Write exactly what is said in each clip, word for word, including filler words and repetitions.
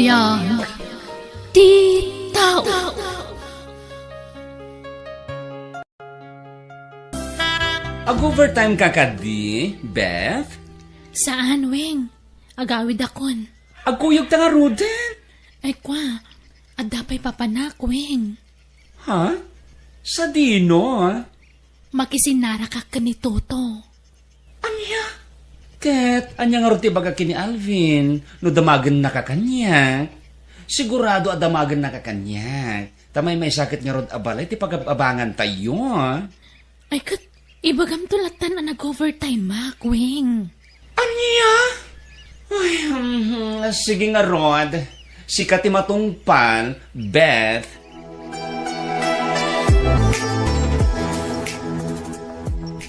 Biag ti tao. Ag-overtime ka kadi, Beth? Saan, Weng. Agawidakon. Agkuyogta ngaruden? Ay, kwa. Adda pay papanak, Weng. Ha? Sadino, ha? Makisinnaraka ken ni Toto. Ania? Ket ania ngarud ti ibaga ken ni Alvin no damagennaka kaniak? Sigurado a damagennaka kaniak. Ta maymaysa ket ngarud a balay ti pagab-abangantayo. Ay, ket ibagamto lattan a nag-overtime-ak, Weng. Ania? Ay, mhm, sige ngarud. Sika ti matungpal, Beth.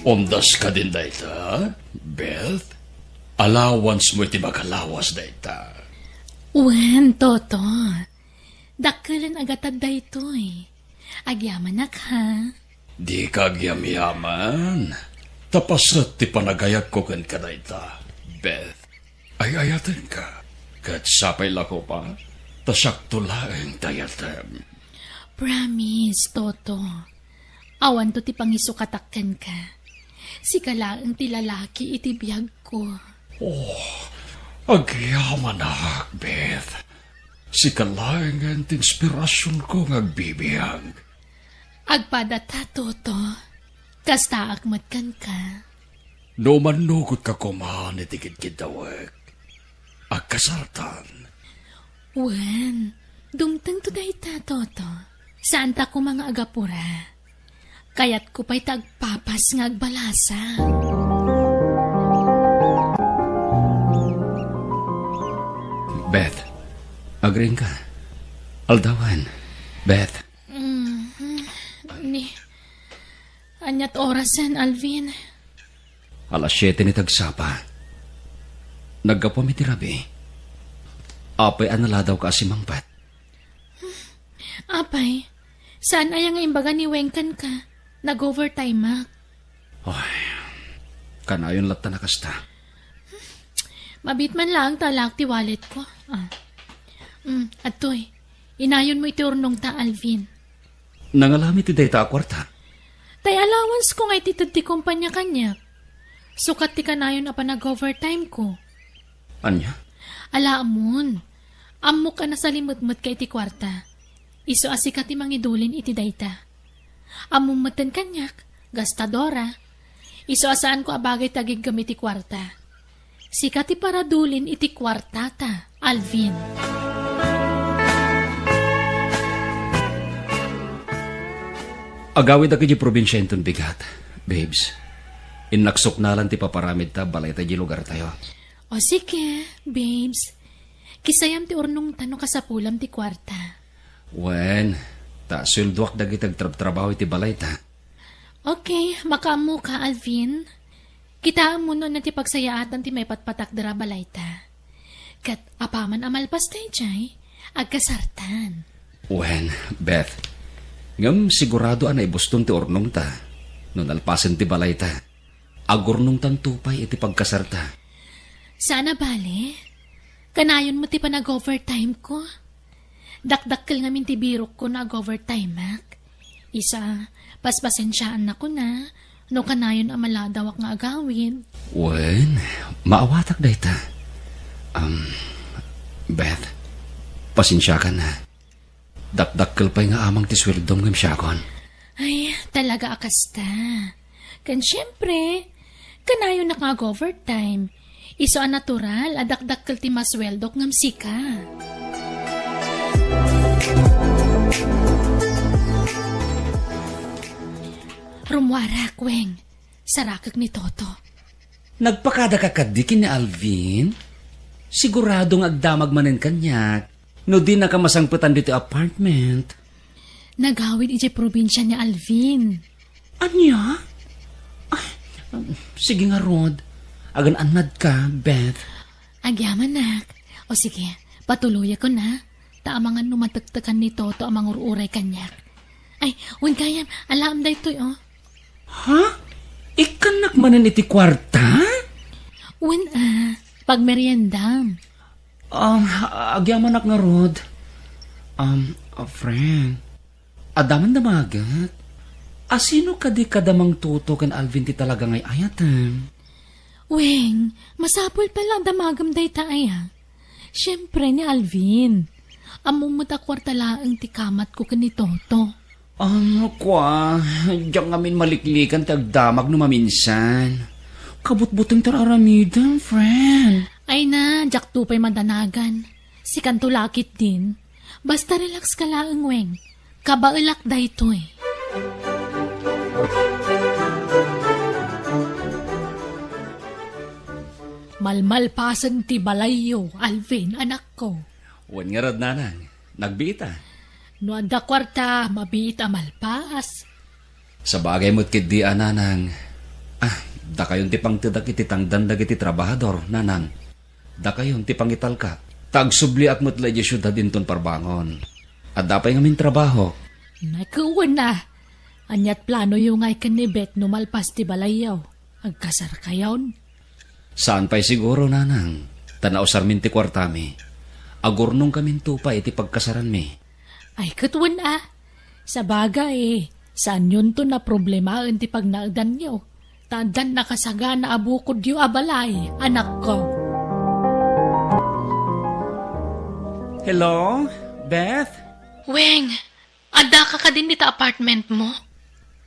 Umdas kadin dayta, Beth? Allowance mo iti makalawas dayta. Wen, Toto. Dakkelen a gatad daytoy. Agyamanak, ha? Dika agyamyaman. Ta paset ti panagayatko kenka dayta, Beth. Ay-ayatenka. Ket sapay la koma, ta siakto laeng ti ayatem. Promise, Toto. Awanto ti pangisukatak kenka. Sika laeng ti lalaki iti biagko. Oh, agyamanak, Beth. Sika laengen ti inspirasionko nga agbibiag. Agpadata, Toto. Kastaak met kenka. No mannugotka koman iti kidkiddawek, agkasartan. Wen, dumtengto dayta, Toto. Saanta koma nga agapura. Kayatko pay ta agpapas nga agbalasa. Beth, agriingka. Aldawan, Beth. Mhm. Ni, aniat orasen, Alvin? Alas siete ni tagsapa. Naggapuam iti rabii. Apay a naladawka a simangpet? Apay, saan aya nga imbaga ni Weng kenka? Nag-overtime-ak. Ay, kanayon latta a kasta. Mabiit man laeng ta alaak ti walletko. Ah. Mm, adtoy. Inayonmo iti urnongta, Alvin. Nangalam iti dayta a kuarta? Tay allowanceko nga iti ted ti kompania kaniak. Sukat ti kanayon a panag-overtimeko. Ania? Ala, ammon. Ammok a nasalimetmetka iti kuarta. Isu a sika ti mangidulin iti dayta. Ammom metten kaniak, gastadora. Isu a saanko a bagay ti agiggem iti kuarta. Sika ti paradulin iti kuartata, Alvin. Agawidak idiay probinsia inton bigat, babes. Innak suknalan ti paparamidta, balayta idiay lugartayo. O sige, babes. Kisayam ti urnongta no kasapulam ti kuarta. Wen, ta sueldoak dagiti agtrabtrabaho iti balayta. Okay, makaammoka, Alvin. Kitaem no ania ti pagsayaatan ti maipatpatakder a balayta. Ket apaman a malpas daydiay, agkasartan. Wen, Beth, ngem sigurado a naibuston ti urnongta no nalpasen ti balayta. Agurnongtanto pay iti pagkasarta. Saan a bale. Kanayon met ti panag-overtimeko. Dakdakkel ngamin ti birokko no ag-overtimeak. Isu a, paspasensiaannakona no kanayon a maladawak nga agawid. Wen, maawatak dayta. Um, Beth, pasensiakan, ha. Dakdakkel pay nga amang ti sueldom ngem siakon. Ay, talaga a kasta. Ken siempre, kanayon a nga ag-overtime. Isu a natural a dakdakkel ti masueldok ngem sika. Rummuarak, Weng. Sarakek ni Toto. Nagpakadaka kadi ken ni Alvin? Sigurado nga agdamag manen kaniak no dinaka masangpetan ditoy apartment. Nagawid idiay probinsia ni Alvin. Ania? Ay, um, sige ngarud. Agan-annadka, Beth. Agyamanak. O sige, patuloyakon, ha? Ta amangan no matektekan ni Toto a mangur-uray kaniak. Ay, wen gayam, alaem daytoy, o. Ha? Ikkannak manen iti kuarta? Wen, a, pagmeriendam. Ah, agyamanak ngarud. Um, ah, friend, adda man damaget. Asino kadi kada Mang Toto ken Alvin ti talaga nga ay-ayatem? Weng, masapul pay la a damagem dayta aya. Siempre, ni Alvin. Ammom met a kuarta laeng ti kamatko ken ni Toto. Ah, kua, diak ngamin maliklikan ti agdamag no maminsan. Kabutbuteng ti ar-aramidem, friend. Ay na, diakto pay madanagan. Sikanto la ketdin. Basta relax ka laeng, Weng. Kabaelak daytoy. Malmalpasen ti balayyo, Alvin, anakko. Wen ngarud, nanang. Nagbiita. No adda kuarta, mabiit a malpas. Sabagay met ketdi a, nanang. Ah, dakayon ti pangtedak iti tangdan dagiti trabahador, nanang. Dakayon ti pangitalka. Ta agsubliak met la idiay siudad inton parbangon. Adda pay ngamin trabaho. Naku, wen a. Aniat planoyo ngay ken ni Beth no malpas ti balayyo? Agkasarkayon? Saan pay siguro, nanang, ta nausarmin ti kuartami. Agurnongkaminto pay iti pagkasaranmi. Ay, ket wen a. Sabagay, saanyonto a problemaen ti pagnaedanyo. Ta addan nakasagana a bukodyo a balay, anakko. Hello, Beth? Weng, addaka kadin ita apartment mo?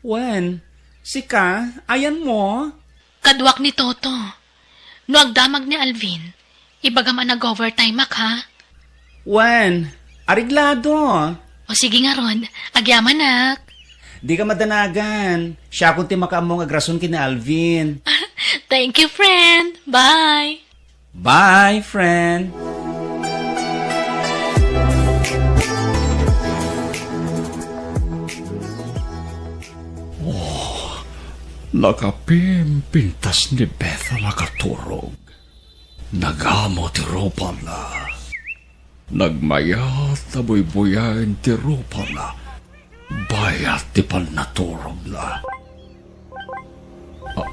Wen, sika, ayanmo? Kaduak ni Toto. No agdamag ni Alvin, ibagam a nag-overtime ak, ha? Wen, areglado. O sige ngarud, agyamanak. Dika madanagan. Siakon ti makaammo nga agrason ken ni Alvin. Thank you, friend. Bye. Bye, friend. Oh, nakapimpintas ni Beth a nakaturog. Nagamo ti rupana. Nagmayat a buybuyaen ti rupana. Bayat ti pannaturogna. Ah,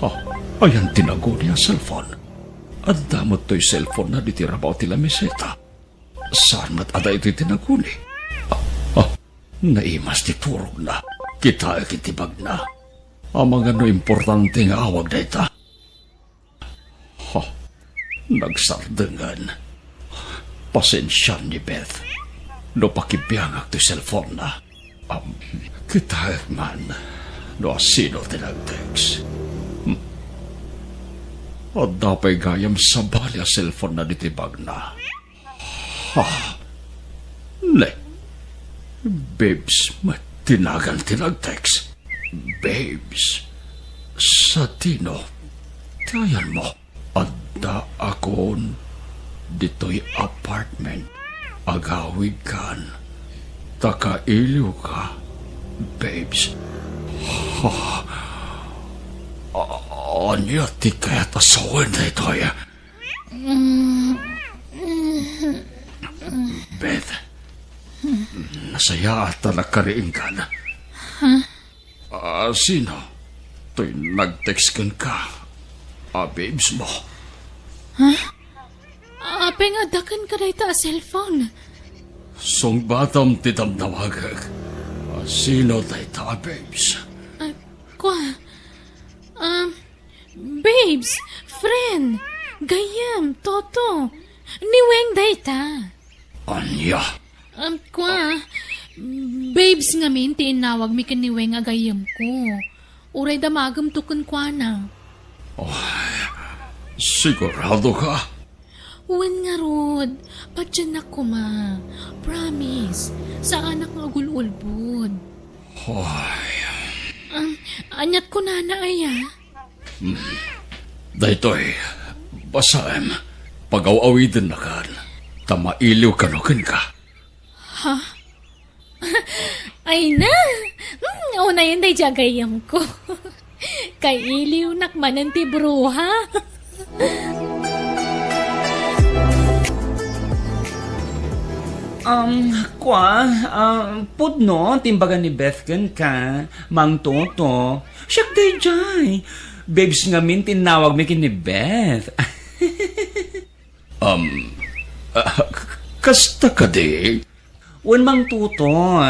ah, ayan ti naguni a cellphone. Adda met toy cellphone na ditoy rabaw ti lameseta. Saan met a daytoy ti naguni? Ah, ah, naimas ti turogna. Kitaek iti bagna. Amangan no importante nga awag dayta. Ha, nagsardengen. Pasensian ni Beth no pakibiangak ti cellphone-na. Am, kitaek man no asino ti nag-text. Hmm. Adda pay gayam sabali a cellphone-na ditoy bagna. Ha? Ne? Babes met ti nagan ti nag-text. Babes? Sadino ti ayanmo? Addaakon ditoy apartment. Agawidkan. Ta kailiwka, babes. Ha? A-, ania ti kayat a sawen daytoy? Beth, nasayaat ta nagkariingkan. Huh? Ah, sino? Toy nag-text kenka a babes mo. Huh? Apay nga adda kenka dayta a cellphone? Sungbatam ti damdamagek. Ah, sino dayta a babes? Ah, kua? Um, Babes, friend, gayyem, Toto, ni Weng dayta. Ania? Um, kua, babes ngamin ti innawagmi ken ni Weng a gayyemko. Uray damagemto kenkuana. Oh, sigurado ka? Wen ngarud, patiennak koma. Promise, saanak nga agul-ulbod. Hoy. Um, aniat kunana aya? Hmm. Daytoy, basaem. Pagaw-awidennakan, ta mailiw kano kenka. Ha? Ay na! Hmm, unayen daydiay a gayyemko. Kailiwnak manen ti bruha. Um, kua, ah, pudno ti imbaga ni Beth kenka, Mang Toto. Siak daydiay. Babes ngamin ti innawagmi ken ni Beth. Um, Ah, k-, kasta kadi? Wen, Mang Toto,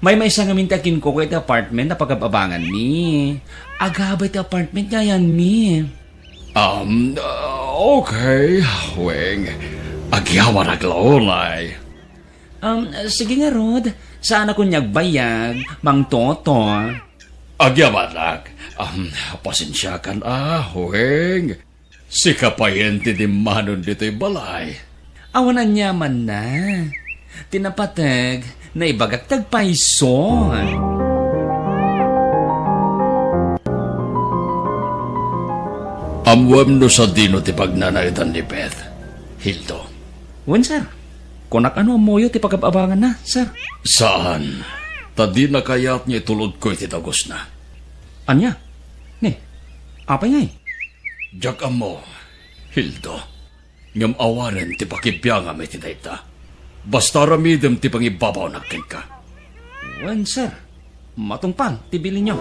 maymaysa ngamin ti akinkuko iti apartment a pagab-abanganmi. Agabay ti apartment nga ayanmi. Um, ah, okay, Weng. Agyamanak la unay. Um, sige ngarud, saanakon nga agbayag, Mang Toto. Agyamanak. Um, pasensiakan a, Weng. Sika payen ti dimmanon ditoy balay. Awan aniamanna. Ti napateg, naibagak ti agpayso. Ammoem no sadino ti pagnanaedan ni Beth, Hildo? Wen, sir. Kunak a no ammoyo ti pagab-abanganna, sir. Saan. Ta dina kayat nga itulodko iti dagusna. Ania? Ni, apay ngay? Diak ammo, Hildo. Ngem awanen ti pakibiangam iti dayta. Basta aramidem ti pangibabawnak kenka. Wen, sir. Matungpal ti bilinyo.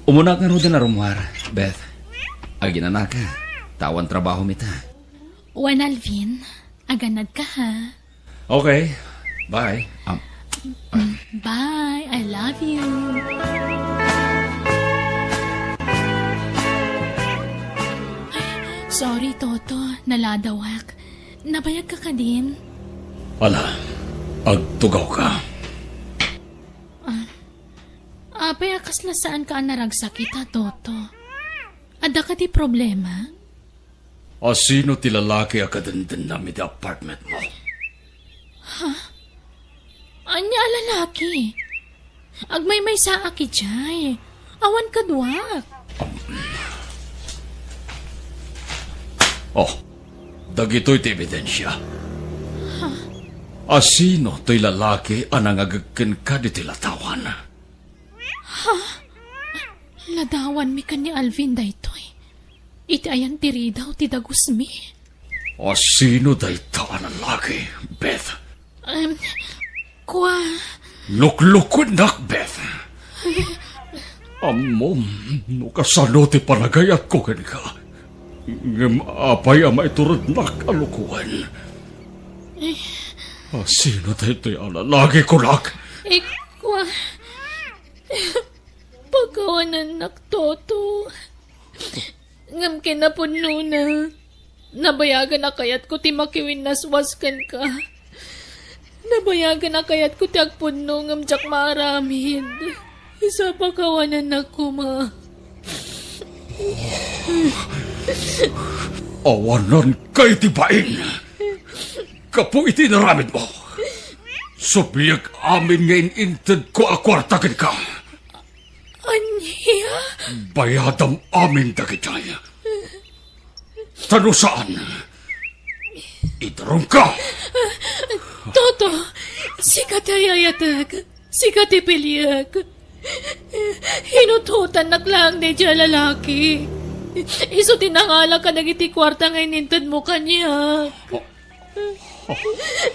Umunak ngaruden a rummuar, Beth. Aginanaka, ta awan trabahom ita. Wen, Alvin, aganadka, ha? Okay. Bye. Um, Bye. I love you. Sorry, Toto. Naladawak. Nabayagka kadin? Ala, agtugawka. Ah, apay a kasla saanka a naragsakit, ha, Toto? Adda kadi problema? A sino ti lalaki a kadendennam iti apartmentmo? Ha? Ania a lalaki? Agmaymaysaak idiay. Awan kaduak. Oh, dagitoy ti ebidensia. Ha? A sino toy lalaki a nangagek kenka ditoy ladawan? Ha? Ladawanmi ken ni Alvin daytoy. Iti ayan ti ridaw ti dagusmi. A sino dayta a lalaki, Beth? Em, kua. Luklukuennak, Beth. Ammom no kasano ti panagayatko kenka. Ngem apay a maiturednak a lukoen? Eh. A sino daytoy a lalaki, kunak? Eh, kua. Pakawanennak, Toto. Ngem kinapudnona, nabayagen a kayatko ti makiwinnaswas kenka. Nabayagen a kayatko ti agpudno ngem diak maaramid. Isu a pakawanennak koma. Awanan kay ti bain. Gapu iti inaramidmo, subliek amin nga in-intedko a kuarta kenka. Ania? Bayadam amin dagitoy. Ta no saan, iturongka. Toto, sika ti ayatek, sika ti piliek. Inuthotannak laeng daydiay a lalaki. Isu ti nangala kadagiti kuarta nga inintedmo kaniak.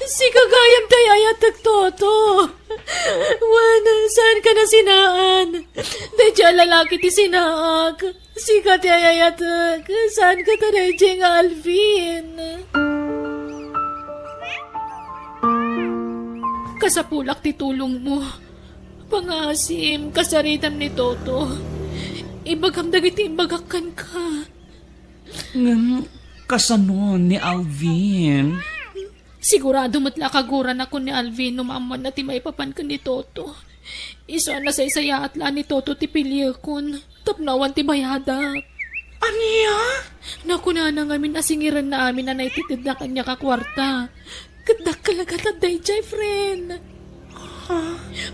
Sika gayam ti ayatek, Toto. Wen, saanka nasinaan. Daydiay a lalaki ti sinaak. Sika ti ayatek. Saanka ta daydiay nga Alvin. Kasapulak ti tulongmo. Pangaasim, kasaritam ni Toto. Ibagam dagiti imbagak kenka. Ngem kasano ni Alvin? Sigurado met la a kaguranakon ni Alvin no maammoanna ti maipapan ken ni Toto. Isu a nasaysayaat la ni Toto ti piliekon tapno awan ti bayadak. Ania? Nakunana ngamin a singirenna amin a naititedna kaniak a kuarta. Ket dakkel a gatad daydiay, friend. Ha?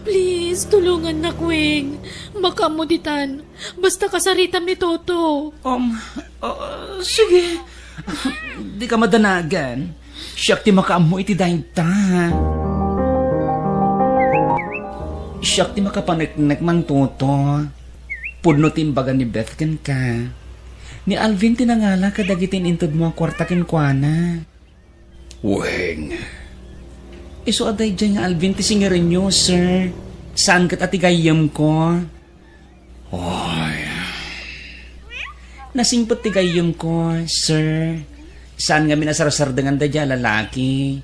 Please, tulongannak, Weng. Makaammo ditan. Basta kasaritam ni Toto. Um, ah, sige. Dika madanagan. Siak ti makaammo iti dayta. Siak ti makapaneknek, Mang Toto. Pudno ti imbaga ni Beth kenka. Ni Alvin ti nangala kadagiti in-intedmo a kuarta kenkuana. Weng. Isu a daydiay nga Alvin ti singirenyo, sir. Saan ket a ti gayyemko? Ay. Nasingpet ti gayyemko, sir. Saan ngamin a sarsardengan daydiay a lalaki.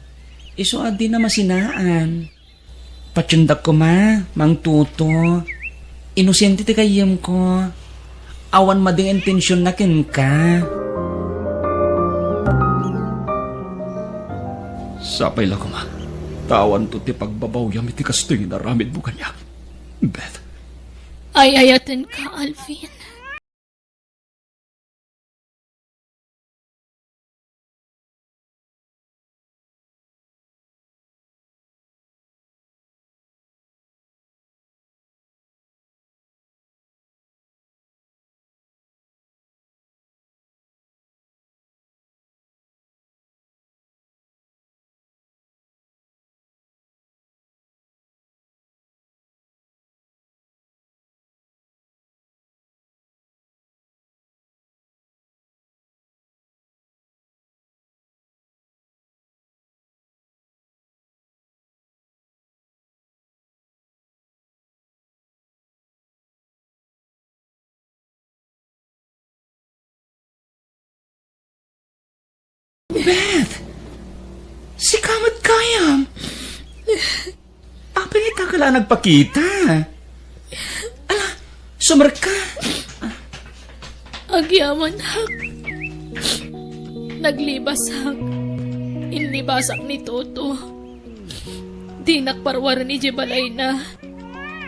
Isu a dina masinaan. Patiendak koma, Mang Toto. Inosente ti gayyemko. Awan madi nga intensionna kenka. Sapay la koma, ta awanto ti pagbabawyam iti kastoy nga inaramidmo kaniak, Beth. Ay-ayatenka, Alvin. Beth! Sika met gayam! Apay nga ita ka la nagpakita? Ala, sumerka! Agyamanak. Naglibasak. Inlibasak ni Toto. Dinak parwaren idiay balayna.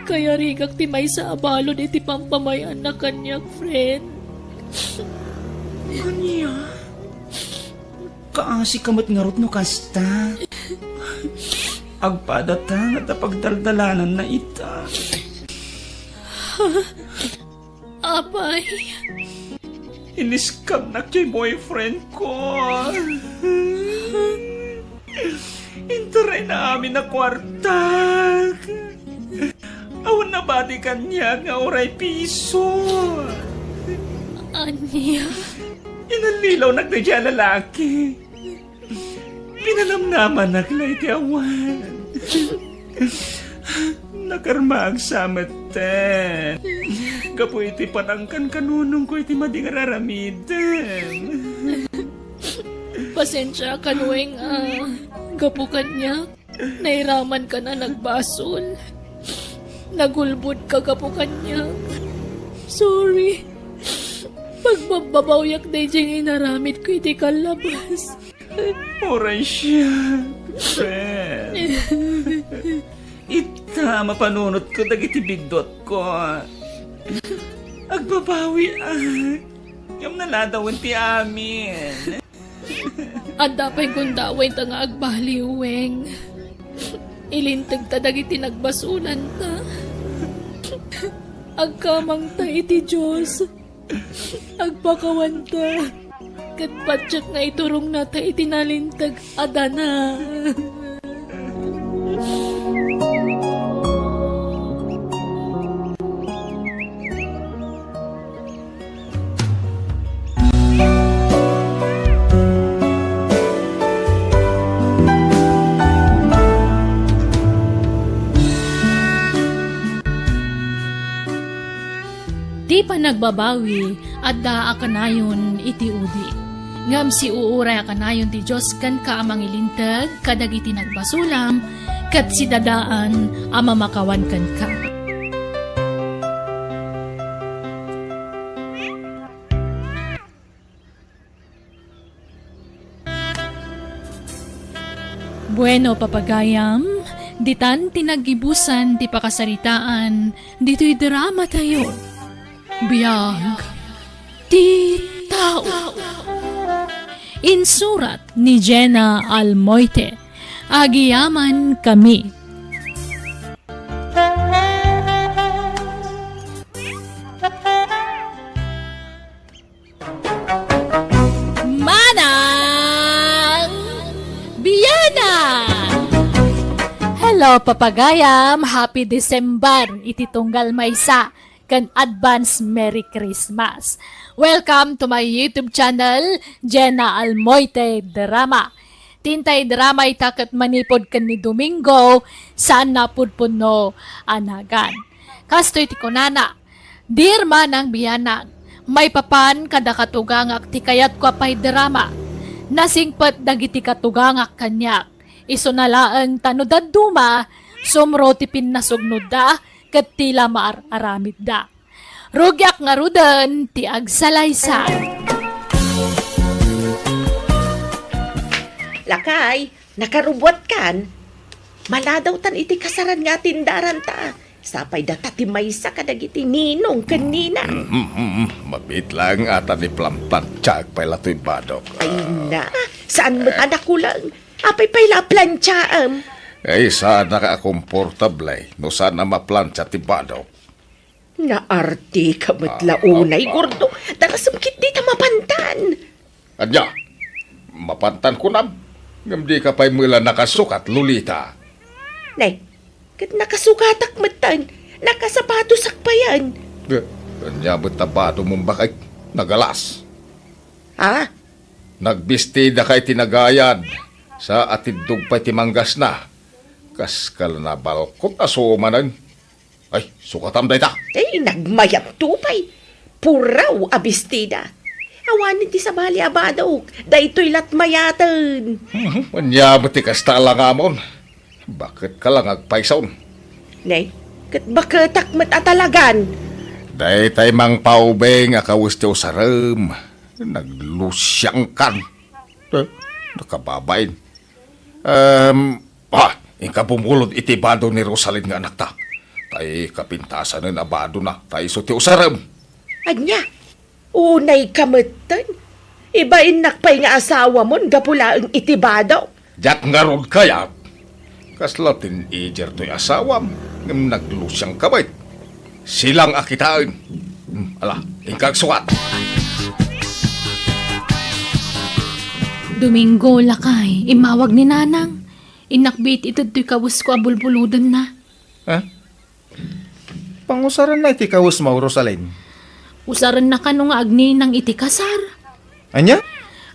Kayarigak ti maysa a balud iti pampamay-anna kaniak, friend. Ania? Kaasika met ngarud no kasta. Agpadata nga ta pagdaldalananna ita. Apay. Iniskabnak ti boyfriend ko. Intarayna amin a kuartak. Awan nabati kaniak nga uray piso. Ania? Inallilawnak daydiay a lalaki. Pinanamnamanak la iti awan. Nakarmaag sa metten. Gapu iti panangkankanunongko iti madi nga ar-aramidem. Pasensiakan, Weng, a gapu kaniak, nairamankan a nagbasol. Nagulbodka gapu kaniak. Sorry. Pagbababawyak daydiay nga inaramidko iti kallabas. Uray siak, friend. Ita, mapanunotko dagiti biddutko. Agbabawiak. Ngem naladawen ti amin. Adda pay gundawayta nga agbaliw, Weng. Ilintegta dagiti nagbasolanta. Agkamangta iti Dios. Agpakawanta. Ket patiek nga iturongnata iti nalinteg a dana. Ti panagbabawi, adda a kanayon iti udi. Ngem siuuray a kanayon ti Dios kenka a mangilinteg kadagiti nagbasolam, ket sidadaan a mamakawan kenka. Bueno, papagayam, ditan ti naggibusan ti pakasaritaan ditoy drama tayo. Biag ti tao. Insurat ni Jenna Almoite. Agyamankami. Manang Biana! Hello, papagayam! Happy December iti tunggal maysa ken advance Merry Christmas! Welcome to my YouTube channel, Jenna Almoite Drama. Tintay drama ita ket manipud ken ni Domingo, saan napudpudno a nagan. Kastoy ti kunana, Dear Manang Bianang, Maipapan kada katugangak ti kayatko a pay drama, nasingpet dagiti katugangak kaniak. Isuna laeng ta no dadduma, sumro ti pinnasugnodda ket ti la maar-aramidda. Rugiak ngaruden ti agsalaysay. Lakay, nakarubuatkan? Maladawtan iti kasaran nga atindaranta. Sapay data ti maysa kadagiti ninong ken nina. Mm, mabiit laeng ata ni planplantiaek pay la toy badok. Ay na, saan met a nakulang? Apay pay la a plantiaem? Ay, saanak a komportable no saan a maplantia ti badok. Naartika met la unay, Gordo. Darasem ketdi ta mapantan. Ania? Mapantan kunam? Ngem dika pay met la nakasukat, Lolita. Nay, ket nakasukatak metten. Nakasapatosak payen. Eh, ania met a badomon, baket? Nagalas. Ha? Nagbistidaka iti nagayad, sa atiddog pay ti manggasna. Kaskala nabalkot a sumanen. Ay, sukatam dayta. Ay, nagmayatto pay. Puraw a bestida. Awanen ti sabali a badok. Daytoy la't mayaten. Mhm, ania met ti kasta a langamon? Baketka la nga agpayson. Nay, ket baketak met a talagan. Daytay mangpaubing a kawes ti usarem. Naglusiangkan. Eh, nakababain. Em, ah, inka bumulod iti bado ni Rosalin nga anakta. Tay kapintasanen a badona, ta isu ti usarem. Ania? Unayka metten? Ibainnak pay nga asawamon gapu laeng iti bado. Diak ngarud kayat. Kasla teenager toy asawam, ngem naglusiangka met. Silang a kitaen. Hmm, ala, inka agsukat. Domingo, lakay, immawag ni Nanang. Innak biit ited toy kawesko a bulbulodenna. Ha? Pangusarenna iti kawesmo, Rosalin. Usarenna kano nga agninang iti kasar. Ania?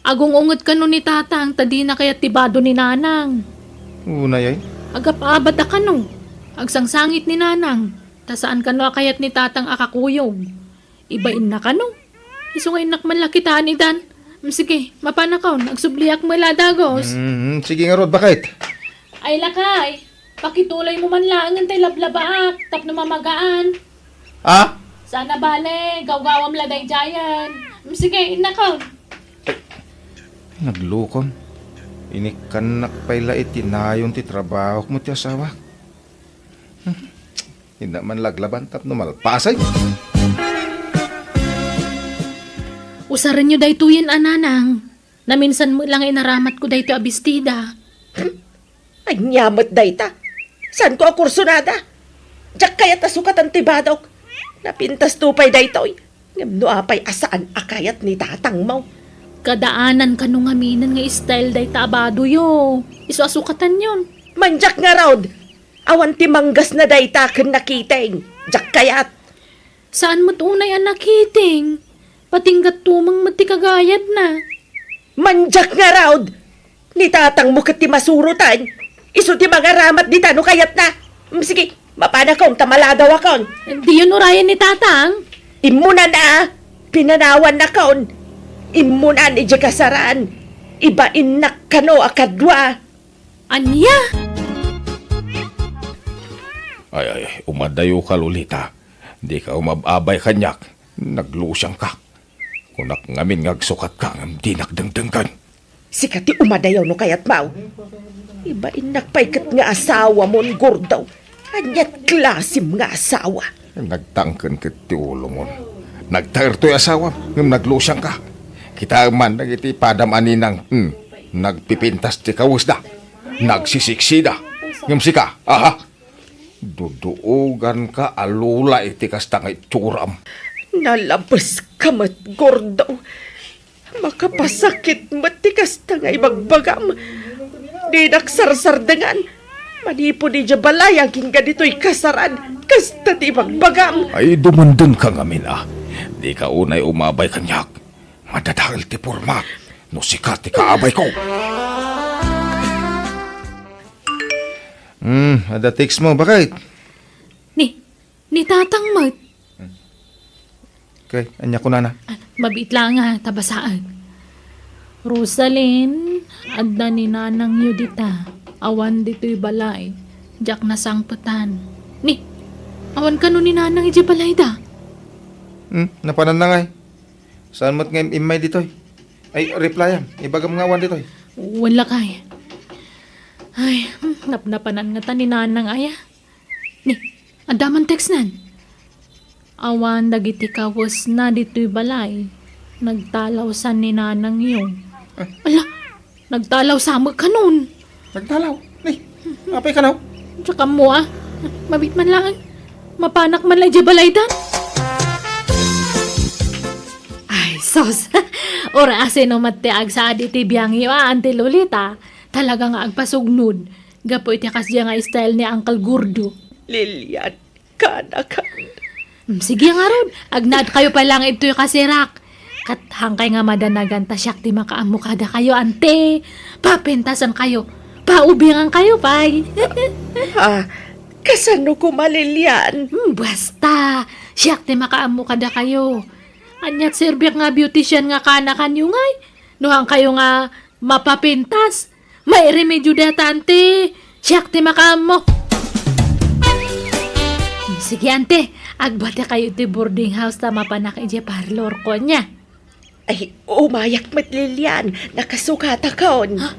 Agung-unget kano ni Tatang ta dina kayat ti bado ni Nanang. Unay ay? Agap-abada kano. Agsangsangit ni Nanang. Ta saan kano a kayat ni Tatang a kakuyog. Ibainna kano. Isu nga innak man la kitaan idan. Mm, sige, mapanakon. Agsubliak met la a dagus. Mm, sige ngarud, baket. Ay, lakay. Pakituloymo man laengen tay lablabaak tapno mamagaan. Ah? Sana bale, gawgawam la daydiayen. Mm, sige, innakon. Naglukon. Inikkannak pay la iti nayon ti trabahok met ti asawak. Hmm. Innak man la aglaban tapno malpasen. Usarenyo daytoyen a Nanang. Naminsan met la nga inaramatko daytoy a bestida. Ania met dayta? Saanko a kursunada? Diak kayat a sukatan ti badok. Napintasto pay daytoy. Ngem no apay a saan a kayat ni tatangmo? Kadaanan kano ngaminen nga style dayta a badoyo. Isu a sukatanyon. Mandiak ngarud! Awan ti manggasna dayta ken nakiting. Diak kayat. Saan met unay a nakiting? Patinggat tumeng met ti kagayadna. Mandiak ngarud! Ni tatangmo ket ti masurotan. Isu ti mangaramat dita no kayatna. Mm, sige, mapanakon ta maladawakon. Diyon urayen ni tatang? Immunan a, pinanawannakon. Immunan idiay kasaran. Ibainnak kano a kadua. Ania? Ay, ay, umadayoka, Lolita. Dika umab-abay kaniak. Naglusiangka. Kunak ngamin nga agsukatka ngem dinak dengdenggen. Sika ti umadayo no kayatmo. Ibainnak pay ket nga asawamon, Gordo. Aniat klasem nga asawa? Nagtangken ket ti ulomon. Nagtaer toy asawam ngem naglusiangka. Kitaem man dagiti padam a ninang, hmm, nagpipintas ti kawesda. Nagsisiksida. Ngem sika, aha? Duduoganka a lula iti kasta nga itsuram. Nalabeska met, Gordo. Makapasakit met ti kasta nga ibagbagam. Dinak sarsardengan. Manipud idiay balay agingga ditoy kasaran. Kasta ti ibagbagam. Ay, dumendenka ngamin a. Dika unay umabay kaniak. Madadael ti pormak no sika ti kaabayko. Hmm, adda text mo, baket? Ni, ni tatang met. Kay, ania kunana? Ah, mabiit laeng ta basaen. Rosalyn, adda ni nanangyo dita. Awan ditoy balay. Diak nasangpetan. Ni, awan kano ni nanang idiay balayda? Hmm, napananna ngay. Saan met nga im-, immay ditoy? Ay, replyam. Ibagam nga awan ditoy. Wen lakay. Ay, hmm, napnapanan ngata ni nanang aya. Ni, adda man textnan. Awan dagiti kawesna ditoy balay. Nagtalawsan ni nanangyo. Ah. Ala, nagtalawsa met kanon. Nagtalaw? Ni, apay kano? Diak ammo, ah. Mabiit man laeng. Mapanak man la idiay balaydan. Ay, sus. Uray asino met ti agsaad iti biangyo, ah, Auntie Lolita. Talaga nga agpasugnod. Gapu iti kasdiay nga style ni Uncle Gordo. Lilian, kaanakan. Mm, sige ngarud, agnaed kayo pay laeng ditoy kasirak. Ket haankay nga madanagan ta siak ti makaammo kadakayo, ante. Papentasan kayo. Paubingan kayo pay. Ah, kasano koma, Lilian? Hmm, basta, siak ti makaammo kadakayo. Aniat serbiak nga beautician nga kaanakanyo ngay? No haankay nga mapapintas, mairemedyo dayta, ante. Siak ti makaammo. Sige, ante. Agbati kayo iti boarding house ta mapanak idiay parlor ko, ania? Ay, umayak met, Lilian. Nakasukatakon. Ha?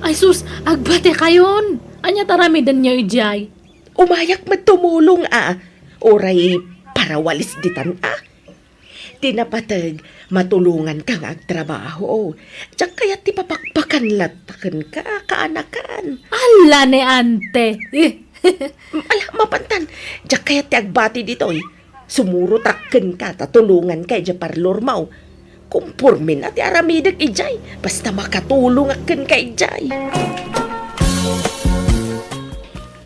Ay, sus, agbati kayon. Ania ta aramidenyo idiay? Umayak met tumulong, a. Uray parawalis ditan, a. Ti napateg, matulonganka nga agtrabaho. Diak kayat ti papakpakan latta kenka, kaanakan. Ala ni ante. Eh. Ala, mapantan. Diak kayat ti agbati ditoy. Sumurotak kenka ta tulonganka idiay parlormo. Kompormena ti aramidek idiay. Basta makatulongak kenka idiay.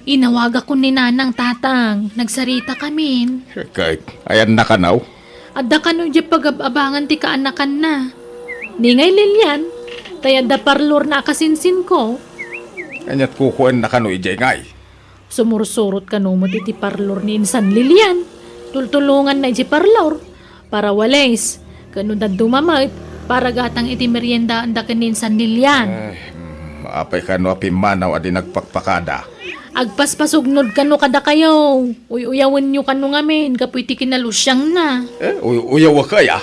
Inawagakon ni Nanang, Tatang. Nagsaritakamin. Ket, ayanna kano? Adda kano idiay pagab-abangan ti kaanakanna. Ni ngay Lilian, tay adda parlorna a kasinsinko. Aniat kukuenna kano idiay ngay? Sumursurot kano met iti parlor ni insan Lilian. Tultulonganna idiay parlor. Parawalis. Ken no dadduma met, para gatang iti meriendaanda ken ni insan Lilian. Eh, mm, apay kano a pimmanaw a di nagpakpakada? Agpaspasugnod kano kadakayo. Uy-uyawenyo kano ngamin gapu iti kinalusiangna. Eh, uy-, uyawek aya?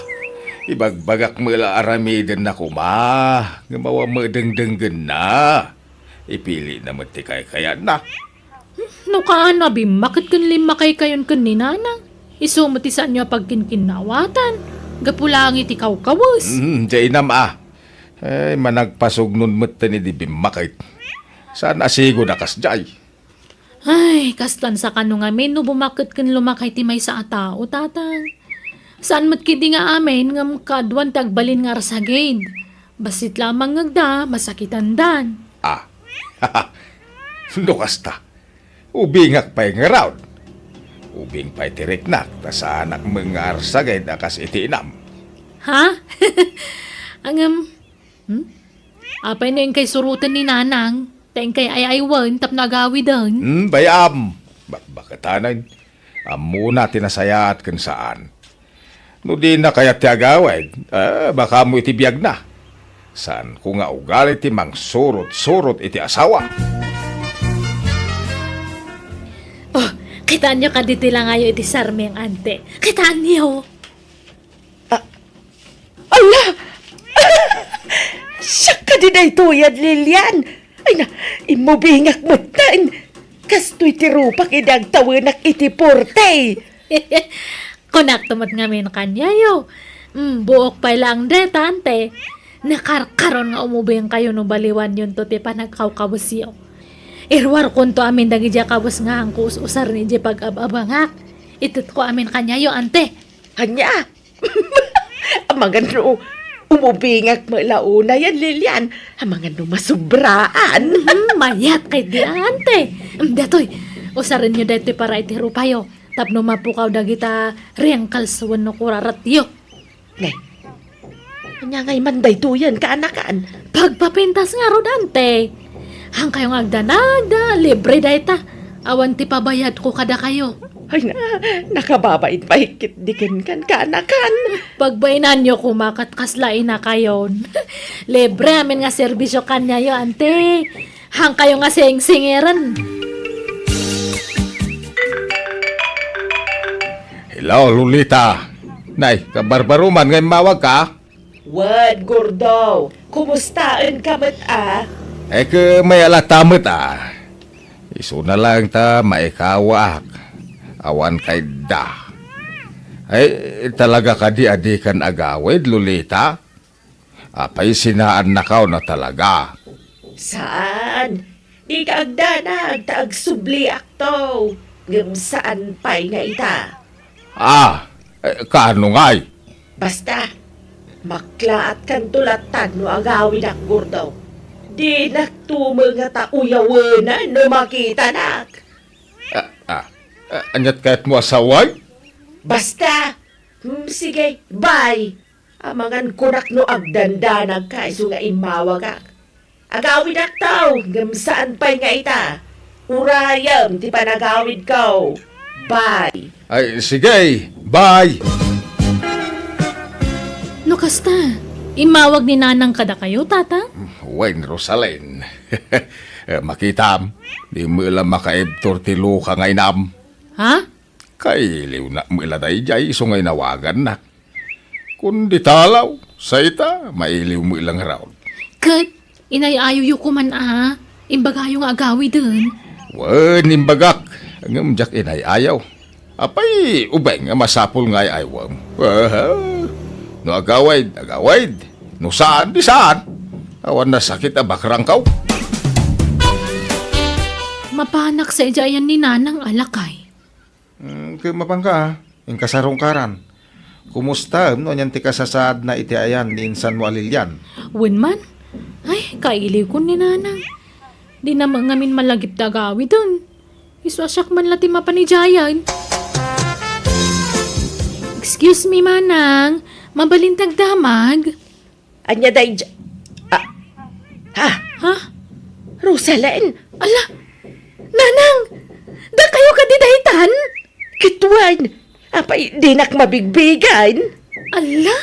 Ibagbagak met la aramidenna koma. Ngem awan met dengdenggenna. Ipilina met ti kaykayatna. Hmm, no kaano a bimmaket ken limmakaykayon ken ni Nanang, isu met ti saanyo a pagkinkinnaawatan, gapu laeng iti kawkawes. Hmm, diay nam a. Ay, managpasugnod metten idi bimmaket. Saan a sigud a kasdiay. Ay, kastan sa kano ngamin no bumaket ken lumakay ti maysa a tao, Tatang. Saan met ketdi nga amin ngem kaaduan ti agbalin nga arsagid. Bassit la a mangngegda, masakitandan. Ah. No kasta, ubingak pay ngarud. Ubing pay ti riknak, ta saanak met nga arsagid a kas iti inam. Ha? Ngem, hmm? Apay no inkay suroten ni Nanang, ta inkay ay-aywen tapno agawiden? Hmm, bay-am. Bakbaketanen. Ammona ti nasayaat ken saan. No dina kayat ti agawid, eh, baka ammo iti biagna. Saanko nga ugali ti mangsurot-surot iti asawa. Oh, kitaenyo kadi ti langayo iti sarming, ante. Kitaenyo? Ah, ala! Siak kadi daytoyen, Lilian. Ay na, immubingak metten. Kastoy ti rupak idi agtawenak iti porte. Kunakto met ngamin kaniayo. Mm, buok pay laeng dayta, ante. Nakarkaron nga umubing kayo no baliwanyonto ti panagkawkawesyo. Iruarkonto amin dagiti kawes nga haanko us-usaren idiay pag-ab-abangak. Itedko amin kaniayo, ante. Ania? Amangan no umubingak met la unayen, Lilian. Amangan no masubraan. Mhm, mayat ketdi, ante. Datoy, usarenyo daytoy para iti rupayo. Tapno mapukaw dagita wrinkles wenno kuraratyo. Ne. Ania ngay man daytoyen, kaanakan? Pagpapintas ngarud, ante. Haankayo nga agdanagda, libre dayta. Awan ti pabayadko kadakayo. Ay na, nakababain pay ketdi kenkan, kaanakan. Pagbainanyo koma ket kasla inakayon. Libre amin nga serbisio kaniayo, ante. Haankayo nga singsingiren. Hello, Lolita. Nay, kabarbaroman nga immawagka? Wen, Gordo, kumustaenka met a? Ay, ket mayat latta met a. Isuna laeng ta maikawaak. Awan kayatda. Ay, talaga kadi a dikan agawid, Lolita? Apay, sinaannakaw na talaga? Saan? Dika agdanag ta agsubliakto. Ngem saan pay nga ita. Ah, eh, kaano ngay? Basta, maklaatkanto lattan no agawidak, Gordo. Dinakto met ngata uyawenan no makitanak. Ah, ah, ah, aniat kayatmo a sawen? Basta. Hmm, sige, bye. Amangan kunak no agdandanagka isu nga immawagak. Agawidakto, ngem saan pay nga ita. Urayem ti panagawidko. Bye. Ay, sige, bye. No kasta, immawag ni Nanang kadakayo, Tata? Wen, Rosalyn. Eh, makitam, di met la makaibtur ti luka nga inam. Ha? Kailiwna met la daydiay isu nga inawagannak. Kundi talaw, sa ita, mailiw met la ngarud. Ket, inay-ayoyo koman a, imbagayo nga agawiden. Wen, imbagak, ngem diak inay-ayaw. Apay, ubing nga masapul nga ay-aywem. Aha. No agawid, agawid. No saan, di saan. Awan nasakit a bakrangkaw. Mapanak sa idiay ayan ni Nanang a lakay. Hmm, ket mapanka, a, inka sarungkaran. Kumustaem no anian ti kasasaadna iti ayan ni insanmo a Lilian? Wen man. Ay, kailiwkon ni Nanang. Dina met ngamin malagip ti agawiden. Isu a siak man la ti mapan idiayen. Excuse me, Manang. Mabalin ti agdamag? Ania daydi-, ah, ha? Ha? Rosalyn? Ala, Nanang! Dakayo kadi daytan? Ket wen, apay dinak mabigbigan? Ala,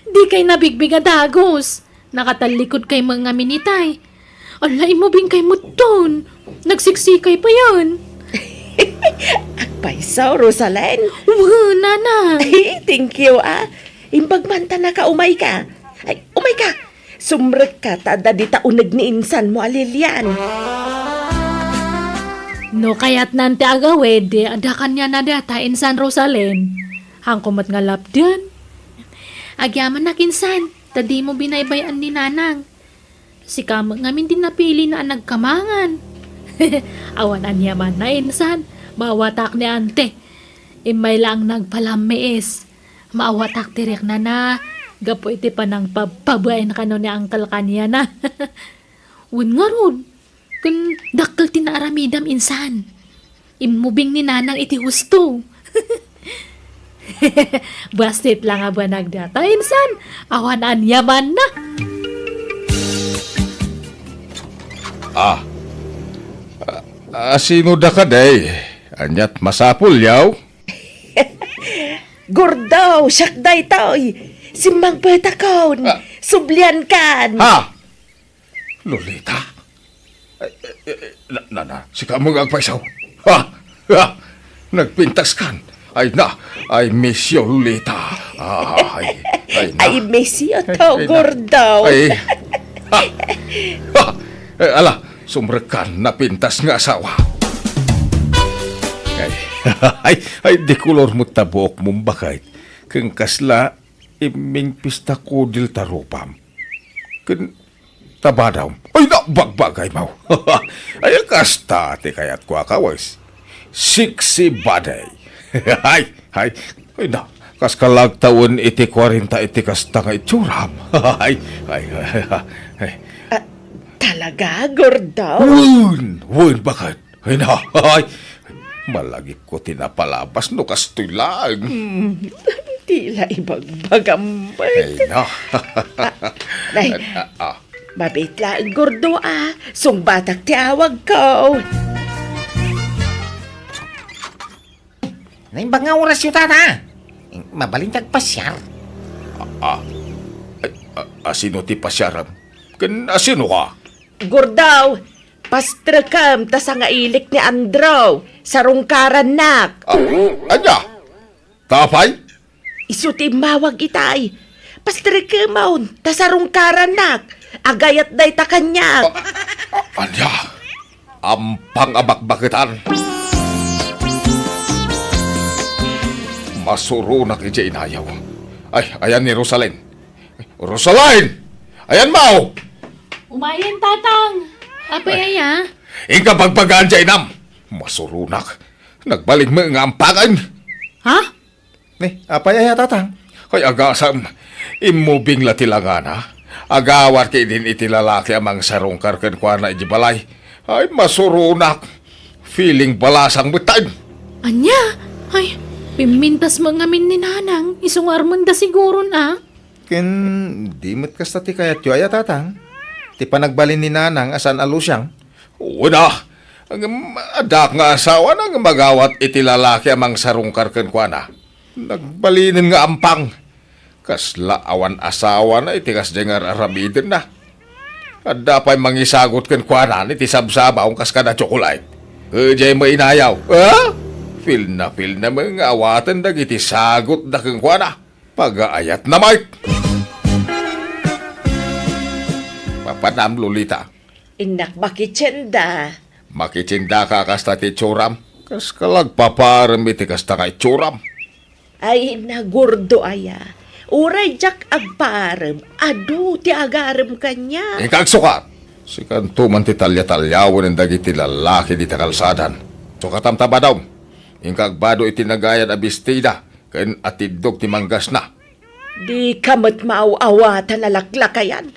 dikay nabigbig a dagus. Nakatallikod kay met ngamin itay. Ala, immubing kay met ton. Nagsiksikay payen. Agpayso, Rosalyn. Wen, Nanang. Ay, thank you, a. Imbag man ta naka-umayka. Ay, umayka. Sumrekka ta adda dita uneg ni insanmo a Lilian. No kayatnan ti agawid, di adda kaniana data insan Rosalyn. Haanko met nga lapdan. Agyamanak insan, ta dimo binaybay-an ni Nanang. Sika met ngamin ti napilina a nagkamangan. Awan aniamanna insan, maawatak ni Ante. Immay laeng nagpalammiis. Maawatak ti riknana gapu iti panangpabpabain kano ni Uncle kaniana. Wen ngarud, ken dakkel ti naaramidam insan. Immubing ni Nanang iti husto. Bassit la nga banag data, insan. Awan aniamanna. Ah. Ah, ah, sino da kadi? Aniat masapul, yaw? Gordo, siak daytoy. Simmangpetakon. Ah. Subliankan. Ha? Lolita? Ay, eh, eh, na, na, na, sika mo nga agpaisaw. Ha? Ha? Nagpintaskan. Ay na, I miss you, Lolita. Ay, ay na. I miss you too, Gordo. Ay, ha? Ha? Eh, ala, sumrekkan, napintas nga asawa. Ay, ay, ay, di kolor mo ta buok mo, baket. Ken kasla, imming pista kudil ta rupam. Ken tabadam. Ay, na, bagbagay mo. Ay, kasta ti kayatko a kawes. Sexy body. Ay, ay, ay, na, kas kalagtawen iti kwarenta iti kasta nga itsuram. Ay, ay, ay, ay. Ah, talaga, Gordo? Wen, wen, baket. Ay na, ay, malagipko ti napalabas no kastoy laeng. Hmm, ti la ibagbagam met. Ay na. Ah, nay, ah, ah. Mabiit laeng, Gordo, a. Sungbatak ti awagko. Naimbag nga orasyo, tata. Mabalin ti agpasiar. Ah, ah. Ay, a-, asino ti pasiaram? Ken asino ka? Gurdaw, pastrekem ta sangailik ni Andrew, sarungkarannak. Ah, ania? Tapay? Isu ti immawag itay. Pastrekemon, ta sarungkarannak. Agayat dayta kaniak. Ah, ah, ania? Ampang a bakbaketan. Masuronak idiay inayaw. Ay, ayan ni Rosalyn. Rosalyn! Ayan mo! Umayen, Tatang! Apay aya? Inka bagbagaan diay inam! Masuronak. Nagbalin met nga ampakan. Ha? Ni, apay aya, Tatang? Ay, agasam. Immubing la ti langana. Agawat ketdin iti lalaki a mangsarungkar kenkuana idiay balay. Ay, masuronak. Feeling balasang met taen. Ania? Ay, pimmintas met ngamin ni Nanang. Isu nga armenda siguron a. Ken di met kasta ti kayatyo aya, Tatang? Ti panagbalin ni Nanang a saan a lusiang? Wen a, ngem addaak nga asawana nga magawat iti lalaki a mangsarungkar kenkuana. Nagbalinen nga ampang. Kasla awan asawana iti kasdiay nga ar-aramidenna. Adda pay mangisagut kenkuana iti sabsabaw kas kada tsokolate. Idiay met inayaw, a? Feel na feel na met nga awaten dagiti sagutda kenkuana. Pagaayatna met. Papanam, Lolita. Innak makitienda. Makitiendaka a kasta ti itsuram? Kaska la agpaparem iti kasta nga itsuram? Ay, nagurdo aya. Uray diak agparem, adu ti agarem kaniak. Inka agsukat! Sikanto man ti talia-taliawen dagiti lalaki dita kalsadan. Sukatam ta badom. Inka agbado iti nagayan a bestida ken atiddog ti manggasna. Dika met maaw-awatan a laklakayan.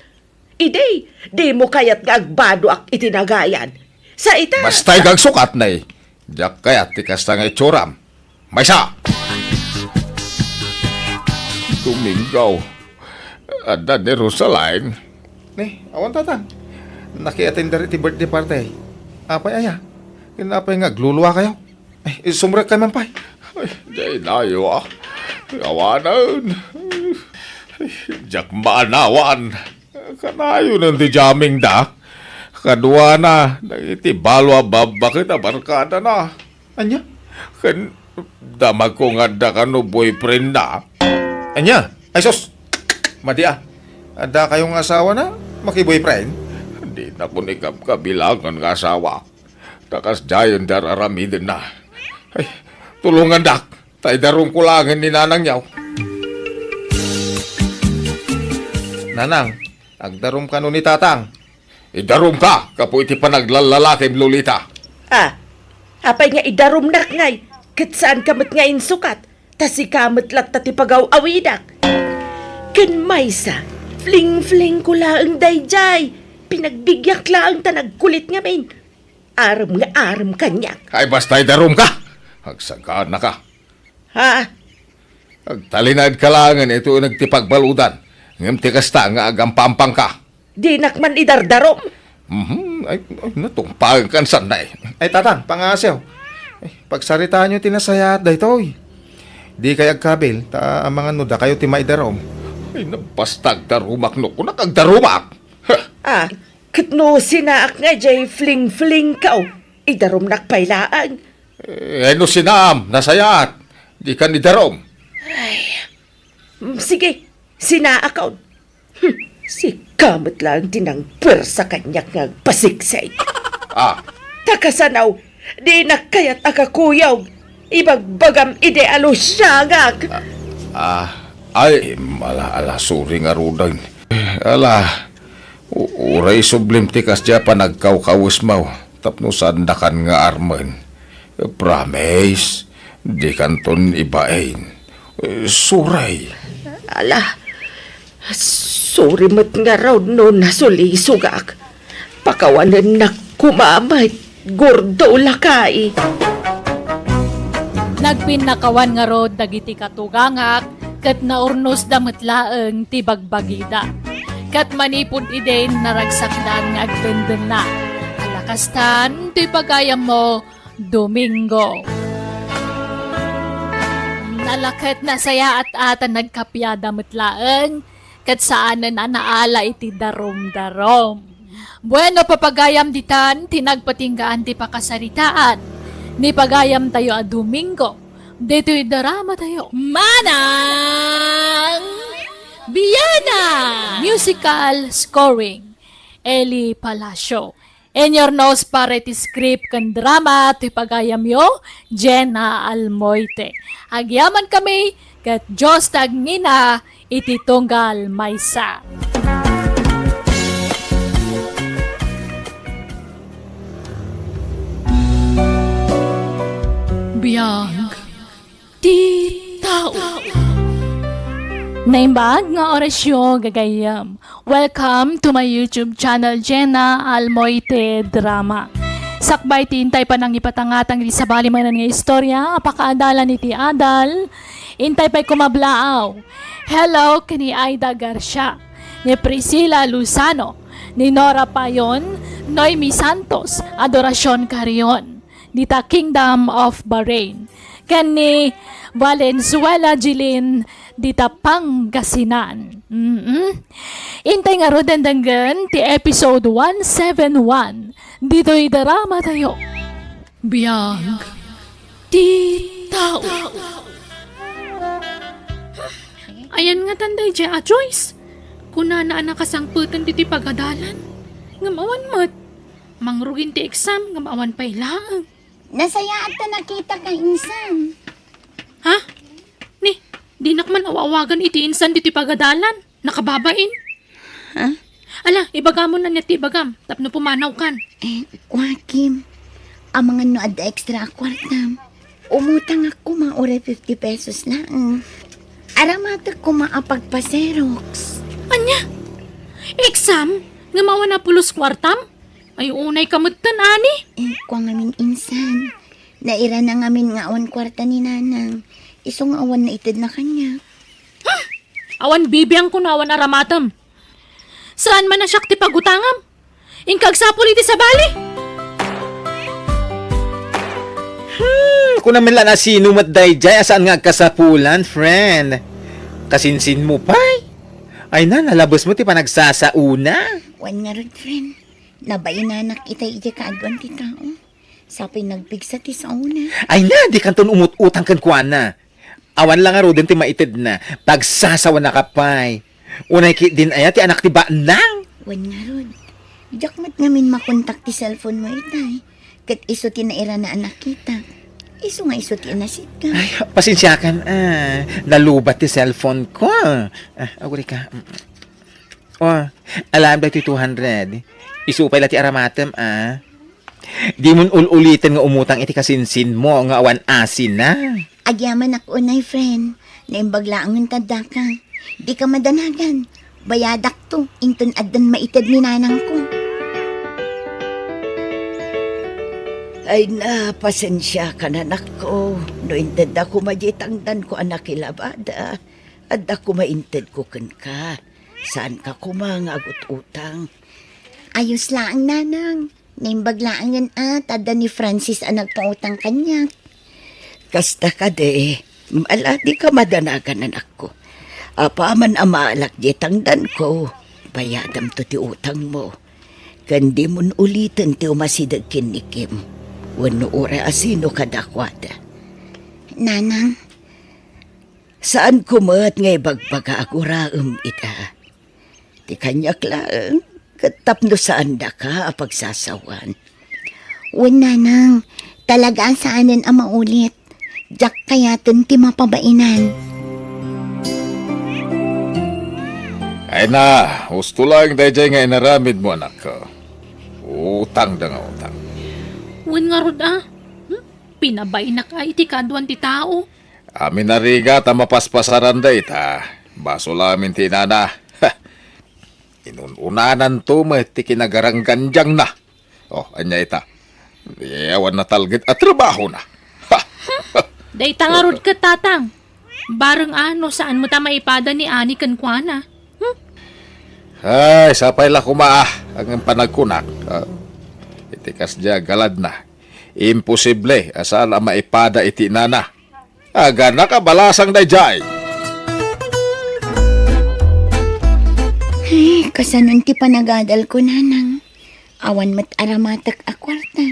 Idi, dimo kayat nga agbadoak iti nagayan. Sa ita, basta inka agsukat, nay. Diak kayat ti kasta nga itsuram. Maysa! Domingo, adda ni Rosalyn. Ni, awan, Tatang. Nakiattender iti birthday party. Apay aya? Ken apay nga agluluakayo? Ay, sumrekkay man pay. Ay, diay nayo, a. Awanen. Ay, diak maanawan. Kanayonen ti jammingda. Kaduana, dagiti balo a babbaket a barkadana. Ania? Ken damagko nga adda kano boyfriendna. Ania? Ay, sus! Madi a. Adda kayo nga asawana? Makiboyfriend? Dinakon ikabkabilangan nga asawa. Ta kasdiayen ti ar-aramidenna. Ay, tulongandak, ta idarumko laengen ni Nanangyo. Nanang, agdarum kano ni Tatang? Idarumka gapu iti panaglallalakim, Lolita. A, apay nga idarumnak ngay, ket saanka met nga insukat? Ta sika met latta ti pagaw-awidak. Ken maysa, fling-flingko laeng daydiay. Pinagbibiag laeng ta nagkulit ngamin. Arem nga arem kaniak. Ay, basta idarumka! Agsagannaka. Ha? Agtalinaedka laengen iti uneg ti pagbaludan, ngem ti kasta nga agampampangka. Dinak man idardarum. Mhm. Ay, ay, natungpaenkan, sannay. Ay, Tatang, pangngaasim. Ay, pagsaritaanyo ti nasayaat daytoy. Dikay agkabil, ta amangan no dakayo ti maidarum. Ay, nabasta agdarumak no kunak agdarumak. Heh. A, ket no sinaak nga diay fling-flingko, idarumnak pay laeng. Eh, no sinaam, nasayaat. Dikan idarum. Ay, mm, sige, sinaakon. Hmm, sika met laeng ti nangpuersa kaniak nga agpasiksik. A. Ta kasano, dinak kayat a kakuyog. Ibagbagam idi a lusiangak. A, a, ay, ala, ala, sorry ngaruden. Ala, u-, uray isublim ti kasdiay a panagkawkawesmo tapno saandakan nga armen. Promise, dikanton ibain. Sorry. Ala, sorry met ngarud no nasulisogak. Pakawanennak koma met, Gordo, lakay. Nagpinnakawan ngarud dagiti katugangak ket naurnosda met laeng ti bagbagida. Ket manipud idin, naragsakdan nga agdendenna. Ala kastan, toy pagayammo, Domingo. Nalaket nasayaat a ta nagkapiada met laeng, ket saanen a naala iti darumdarum. Bueno, papagayam ditan ti nagpatinggaan ti pakasaritaan ni pagayamtayo a Domingo ditoy dramatayo. Manang Biana! Musical scoring, Eli Palacio. Inurnos para iti script ken drama ti pagayamyo, Jenna Almoite. Agyamankami ket Dios ti agngina iti tunggal maysa. Biag ti tao. Naimbag nga orasyo, gagayyem. Welcome to my YouTube channel, Jenna Almoite Drama. Sakbay ti intay panangipatangatang iti sabali manen nga istorya a pakaadalan iti adal, intay pay kumablaaw. Hello, ken ni Aida Garcia, ni Priscilla Luzano, ni Nora Payon, Noemi Santos, Adoracion Carrion, dita Kingdom of Bahrain, ken ni Valenzuela Jilin dita Pangasinan. Mm-mm. Intay ngaruden denggen ti episode one seven one ditoy dramatayo. Biag ti tao. Ayan ngatan daydiay a Joyce. Kunana a nakasangpeten ditoy pagadalan. Ngem awan met. Mangrugin ti exam ngem awan pay laeng. Nasayaat ta nakitaka, insan. Ha? Ni, dinak man aw-awagan iti insan ditoy pagadalan. Nakababain. Ha? Ala, ibagamon ania ti ibagam tapno pumanawkan. Eh, kua, Kim, amangan no adda extra a kuartam. Umutangak koma uray fifty pesos laeng. Aramatek koma a pagpa-Xerox. Ania? Exam? Ngem awan a pulos kuartam? Ay, unay ka metten, ani? Eh, kua ngamin, insan. Nairana ngamin nga awan kuarta ni nanang. Isu nga awan naitedna kaniak. Hmm! Awan bibiangko no awan aramatem. Saan man a siak ti pagutangam? Inka agsapul iti sabali? Hmm, kuna met la no sino met daydiay a saan nga agkasapulan, friend. Kasinsinmo pay? Ay na, nalabes mo ti panagsasaona. Wen ngarud, friend. Nabainanak itay iti kaaduan ti tao. Sapay nagpigsa ti saona. Ay na, dikanton umut-utang kenkuana. Awan la ngaruden ti maitedna. Pagsasawanaka pay. Unay ketdin aya ti anak ti banag? Wen ngarud. Diak met ngamin makontak ti cellphone mo itay. Ket isu ti nairana a nakitak. Isu nga isu ti inasitga. Ay, pasensiakan, ah. Nalubat ti cellphone ko. Ah, agurika. Mm. Oh, alam daytoy two hundred. Isu pay la ti aramatem, ah. Dimon ul-uliten nga umutang iti kasinsinmo nga awan asina. Agyamanak unay, friend. Naimbag laengen ta addaka. Dika madanagan. Bayadakto, inton addan maited ni nanangko. Ay na, pasensiakan, anakko. No intedda koma diay tangdanko a nakilabada, adda koma intedko kenka. Saanka koma nga agut-utang. Ayos laeng, nanang. Naimbag laengen a ta adda ni Francis a nagpautang kaniak. Kasta kadi, ala, dika madanagan, anakko. Apaman a maalak diay tangdanko, bayadamto ti utangmo. Ken dimon uliten ti umasideg ken ni Kim wenno uray asino kadakuada. Nanang. Saanko met nga ibagbaga a guraem ita. Ti kaniak laeng, ket tapno saandaka a pagsasawan. Wen, nanang, talaga a saanen a maulit. Diak kayaten ti mapabainan. Ay na, husto laeng daydiay nga inaramidmo, anakko. Utangda nga utang. Wen ngarud a. Hmm? Pinabainak a iti kaaduan ti tao. Amin a rigat a mapaspasaranda ita. Basol amin ti inana. Inun-unananto met ti kinagaranggandiangna. Oh, ania ita? Di awan natalged a trabahona. Ha! Dayta ngarud ket, tatang. Bareng a no saan met a maipada ni Ani kenkuana. Hmm? Ay, sapay la koma, ah, ang panagkunak. Ah, iti kasdiay a galadna. Imposible a saan a maipada iti inana. Aga nakabalasang dayjay. Ay, kasanon ti panagadal ko, nanang? Awan met aramatek a kuarta.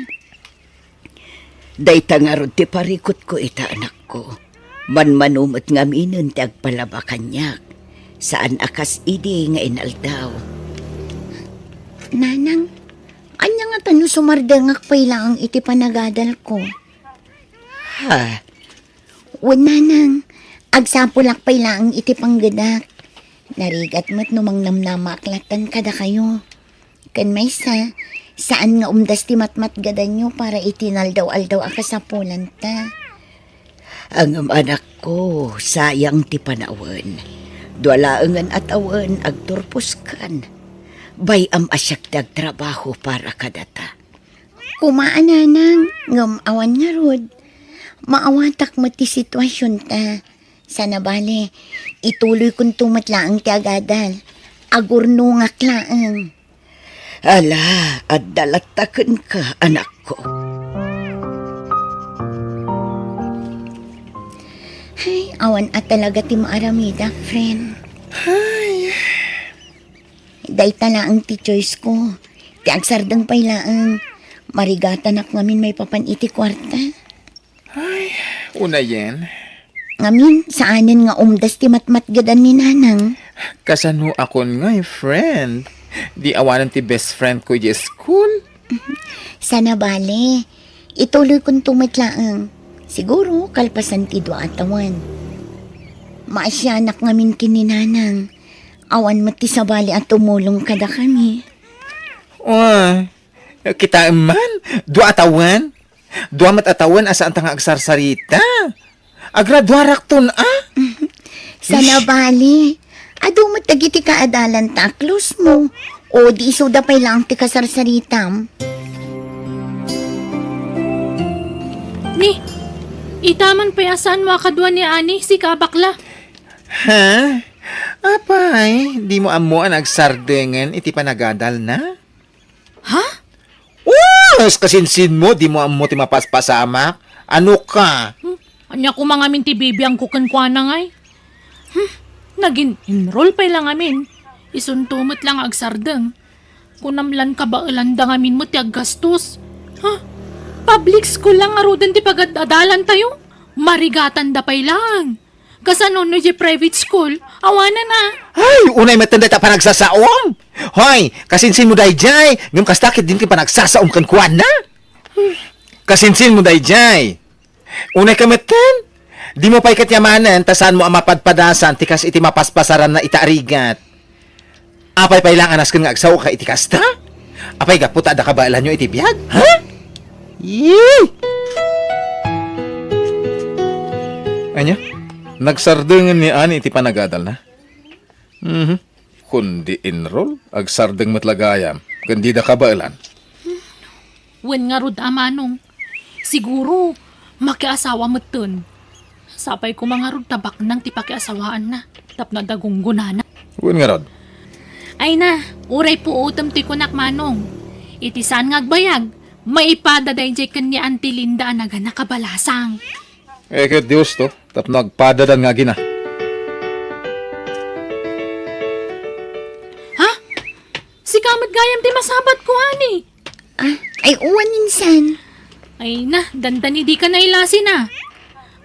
Dayta ngarud ti parikutko ita, anakko. Manmano met ngaminen ti agpalaba kaniak. Saan a kas idi nga inaldaw. Nanang, ania ngata no sumardengak pay laeng iti panagadalko? Ha? Wen, nanang, agsapulak pay laeng iti panggedak. Narigat met no mangnamnamaak lattan kadakayo. Ken maysa, saan nga umdas ti matmatgadanyo para iti naldaw-aldaw a kasapulanta. Ngem anakko, sayang ti panawen. Dua laengen a tawen agturposkan. Bay-am a siak ti agtrabaho para kadata. Koma a, nanang, ngem awan ngarud. Maawatak met ti situasionta. Sana bale, ituloykonto met laeng ti agadal. Agurnongak laeng. Ala, adda latta kenka, anakko. Ay, awan a talaga ti maaramidak, friend. Ay. Dayta laeng ti choice ko. Ti agsardeng pay laeng. Marigatanak ngamin maipapan iti kuarta. Ay, unayen. Ngamin, saanen nga umdas ti matmatgedan ni nanang. Kasano akon ngay, friend? Di awanen ti best friend ko idiay school? Sana bale. Ituloykonto met laeng. Siguro, kalpasan ti dua a tawen. Maasianak ngamin ken ni nanang. Awan met ti sabali a tumulong kadakami. Uy, kitaem man, dua a tawen. Dua met a tawen a saanta nga agsarsarita. Agraduarakton a. Sana bale. Adu met dagiti kaadalanta a close mo. O di isuda pay laeng ti kasarsaritam. Ni, itaman pay a saan mo a kadua ni Ani, sika a bakla. Ha? Apay, dimo ammo a nagsardengen iti panagadalna? Ha? Uy, kasinsinmo, dimo ammo ti mapaspasamak? Ano ka? Hmm? Ania koma ngamin ti bibiangko kenkuana ngay? Hmm, nagin-enroll pay la ngamin. Isunto met la nga agsardeng. Kunam lan kabaelanda ngamin met ti aggastos. Ha? Public school la ngaruden ti pagad-adalantayo? Marigatanda pay laeng. Kasano no idiay private school? Awanen a. Ay, unay metten dayta panagsasaom. Hoy, kasinsinmo daydiay, ngem kasta ketdin ti panagsasaom kenkuana. Kasinsinmo daydiay. Unay ka metten, dimo pay ket yamanen ta saanmo a mapadpadasan ti kas iti mapaspasaranna ita a rigat. Apay pay la nga nasken nga agsaoka iti kasta? Apay gapu ta adda kabaelanyo iti biag? Ha? Yee! Ania? Nagsardengen ni Ani iti panagadalna? Mhm. Kundi enroll, agsardeng met la gayam, ken dida kabaelan. Wen ngarud a manong, siguro, makiasawa metten. Sapay koma ngarud ta baknang ti pakiasawaanna, tapno adda gunggonana. Wen ngarud. Ay na, uray puotem ti kunak manong. Iti saan nga agbayag, maipada daydiay ken ni Auntie Linda a nagana kabalasang. Eh, ket Dios to, tapno agpadadan nga agina. Ha? Sika met gayam ti masabatko, Ani. Ah, ay, uwan insan. Ay na, dandani dika nailasin a.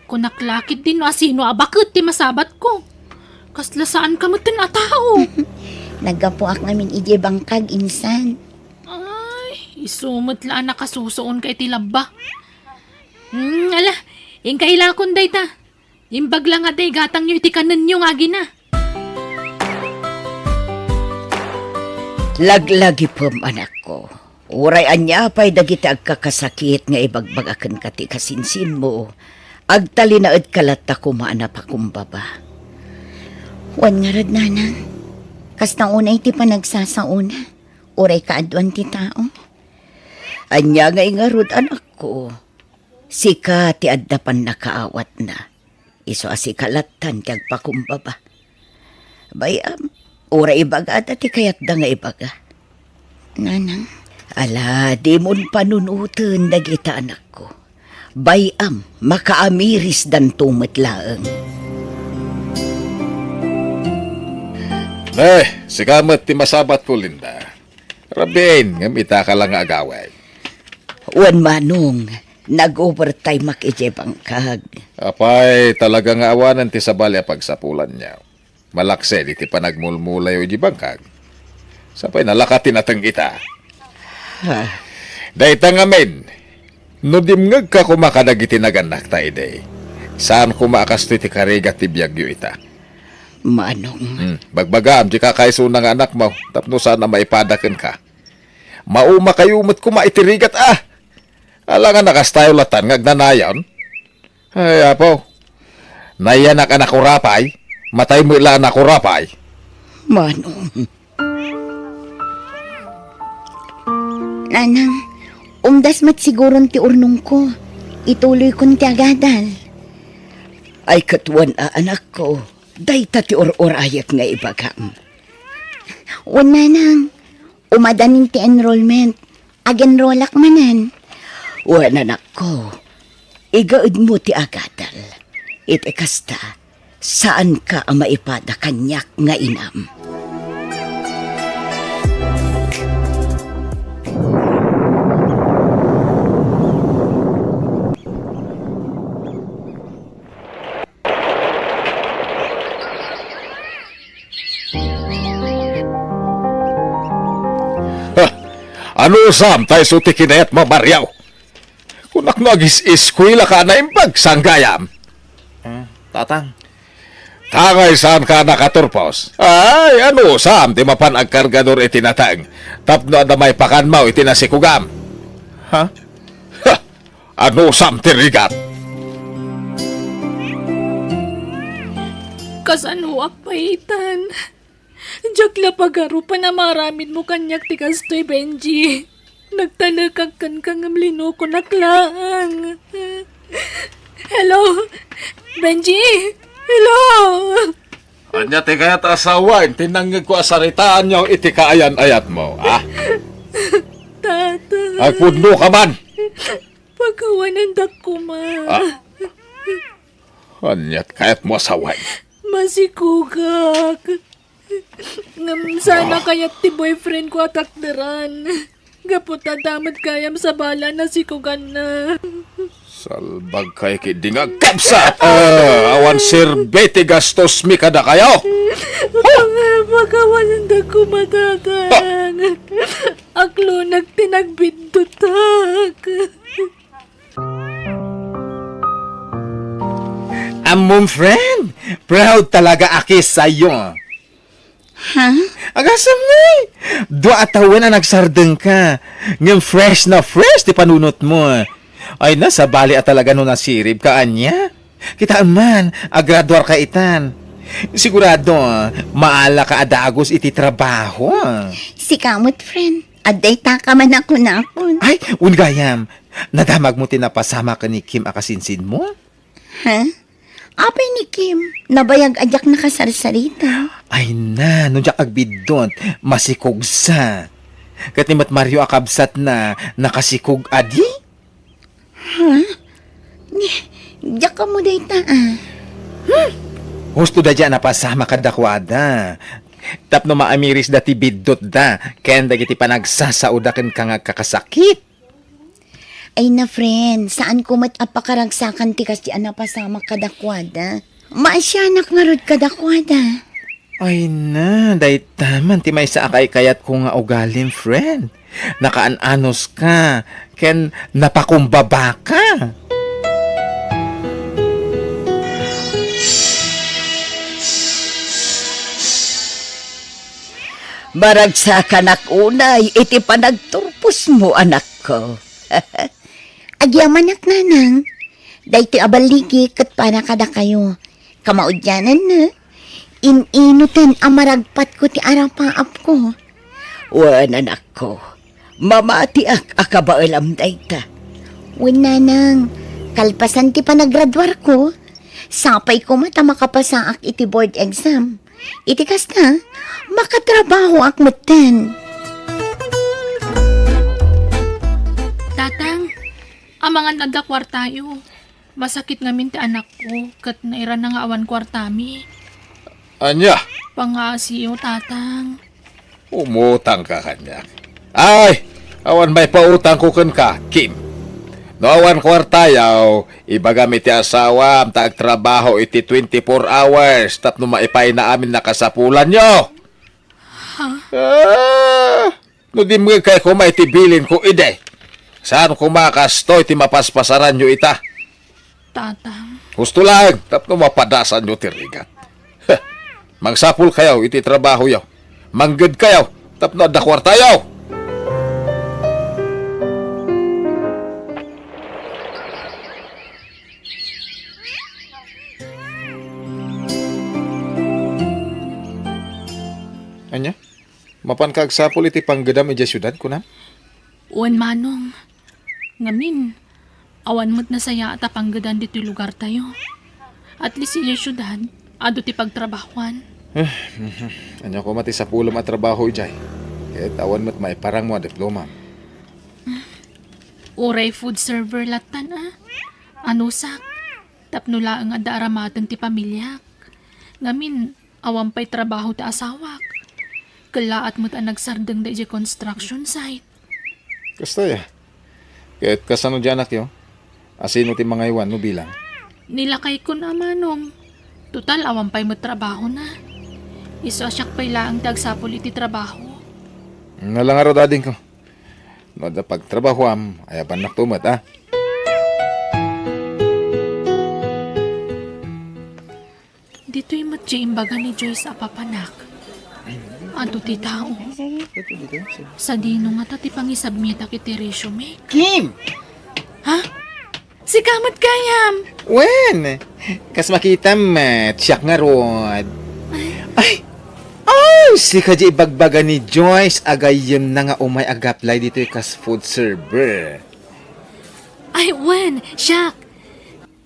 Kunak la ketdin no asino a baket ti masabatko. Kasla saanka metten a tao. Naggapuak ngamin idiay bangkag insan. Ay, isu met la a nakasusuonka iti labba. Hmm, ala, inka ilakon dayta. Imbag la nga daygatangyo iti kanenyo nga agina. Laglagipem, anakko. Uray ania pay dagiti agkakasakit nga ibagbaga kenka ti kasinsinmo, agtalinaedka latta koma a napakumbaba. Wen ngarud, nanang, kasta unay ti panagsasaona, uray kaaduan ti tao. Ania ngay ngarud, anakko? Sika ti adda pannakaawatna. Isu a sika lattan ti agpakumbaba. Bay-am, uray ibagada ti kayatda nga ibaga. Nanang. Ala, dimon panunoten dagita, anakko. Bay-am, makaamirisdanto met laeng. Eh, sika met ti masabatko, Linda. Rabiin, ngem ita ka la nga agawid. Wen, Manong, nag-overtime-ak idiay bangkag. Apay, talaga nga awanen ti sabali a pagsapulanyo. Malaksid iti panagmulmulayo idiay bangkag. Sapay nalaka ti nateng ita. Ah. Dayta ngamin, no dimngegka koma kadagiti nagannakta idi, saan koma a kastoy ti karigat ti biagyo ita. Manong. Hmm, bagbagam, di ka kaisuna nga anakmo, tapno saan a maipada kenka. Maumakayo met koma iti rigat, a! Alangan a kastayo latan nga agnanayon. Ay, Apo, nayanak a nakurapay, matay met la a nakurapay. Manong. Nanang, umdas met siguron ti urnongko. Ituloykon ti agadal. Ay, ket wen a, anakko, dayta ti ur-urayek nga ibagam. Wen, Nanang, umadanin ti enrollment. Ag-enrollak manen. Wen, anakko, igaedmo ti agadal. Iti kasta, saanka a maipada kaniak nga inam. Ha! Anusam ta isu ti kinayatmo, Mario? Kunak no agis-eskuelaka a naimbag, saan gayam? Ah, Tatang. Tangay saanka a nakaturpos. Ay, anusam ti mapan agkargador iti nateng tapno adda maipakanmo iti nasikugam? Ha? Ha! Anusam ti rigat? Kasanoak pay itan? Diak la pagarupan a maaramidmo kaniak ti kastoy, Benji. Nagtalekak kenka ngem linokonak laeng. Hello? Benji? Hello? Ania ti kayat a sawen ti nangngegko a saritaanyo iti kaayan-ayatmo, a? Tata. Agpudno ka man! Pakawanendak koma. Ah. Ania ti kayatmo a sawen? Masikugak. Ngem saan a kayat ti boyfriend ko a takderan. Gapu ta adda met gayam sabali a nasikuganna. Salbagka ketdi nga agkabsat! Ah, awan serbi ti gastosmi kadakayo! Pakawanendak koma, Tatang. Aklonek ti nagbiddutak. Ammom, friend, proud talaga aki sayo. Ha? Agasem ngay! Dua a tawen a nagsardengka. Ngem fresh na fresh ti panunotmo. Ay na, sabali a talaga no nasiribka, ania? Kitaem man, agraduarka itan. Sigurado, maalaka a dagus iti trabaho. Sika met, friend. Adda itaka man a kunakon. Ay, wen gayam. Nadamagmo ti napasamak ken ni Kim a kasinsinmo? Ha? Apay ni Kim? Nabayag a diak nakasarsarita. Ay na, no diak agbiddut, masikugsa. Ket ni met Mario a kabsatna, nakasikug a di? Ha? Ni, diak ammo dayta, a. Hmm. Husto daydiay a napasamak kadakuada. Tapno maamirisda ti biddutda ken dagiti panagsasaoda kenka nga agkakasakit. Ay na, friend, saanko met a pakaragsakan ti kasdiay a napasamak kadakuada. Maasianak ngarud kadakuada. Ay na, dayta man ti maysa a kaykayatko nga ugalim, friend. Nakaan-anuska, ken napakumbabaka. Maragsakanak unay iti panagturposmo, anakko. Agyamanak, nanang. Daytoy a balligi ket para kadakayo. Kamaudiananna, in-inoten a maragpatko ti arapaapko. Wen, anakko, mamatiak a kabaelam dayta. Wen, nanang, kalpasan ti panagraduarko, sapay koma ta makapasaak iti board exam. Iti kasta, makatrabahoak metten. Tatang, Amangan adda kuartayo. Masakit ngamin ti anakko, ket nairana nga awan kuartami. Ania? Pangaasiyo, Tatang. Umutang ka kaniak. Ay, awan maipautangko kenka, Kim. No awan kuartayaw, ibagam iti asawam ta agtrabaho iti twenty-four hours tapno maipayna amin a kasapulanyo. Ha? Ah, no dimngegkay koma iti bilinko idi, saan koma kastoy ti mapaspasaranyo ita. Tatang. Husto laeng tapno mapadasanyo ti rigat. Heh, mangsapulkayo iti trabahoyo. Manggedkayo tapno adda kuartayo. Ania? Mapanka agsapul iti panggedam idiay siudad, kunam? Wen, Manong. Ngamin, awan met nasayaat a panggedan ditoy lugartayo. At least, idiay siudad, adu ti pagtrabahoan. Eh, mhm. Ania koma ti sapulem a trabaho idiay? Ket awan met maiparangmo a diplomam. Uray food server lattan a. Anusak, tapno laeng adda aramaten ti pamiliak. Ngamin, awan pay trabaho ti asawak. Kellaat met a nagsardeng daydiay construction site. Kasta ya. Ket kasano diay anakyo? Asino ti mangaywan no bilang? Ni lakaykon a, Manong. Total, awan pay met trabahona. Isu a siak pay laeng ti agsapul iti trabaho. Nalangaro, adingko. No adda pagtrabahoam, ayabannakto met, a? Ditoy met ti imbaga ni Joyce a papanak. Adu ti tao. Sadino ngata ti pangisubmitak iti resume? Kim! Ha? Sika met gayam? Wen, kas makitam met, siak ngarud. Ay, ay, sika diay ibagbaga ni Joyce a gayyemna nga umay ag-apply ditoy kas food server. Ay, wen, siak.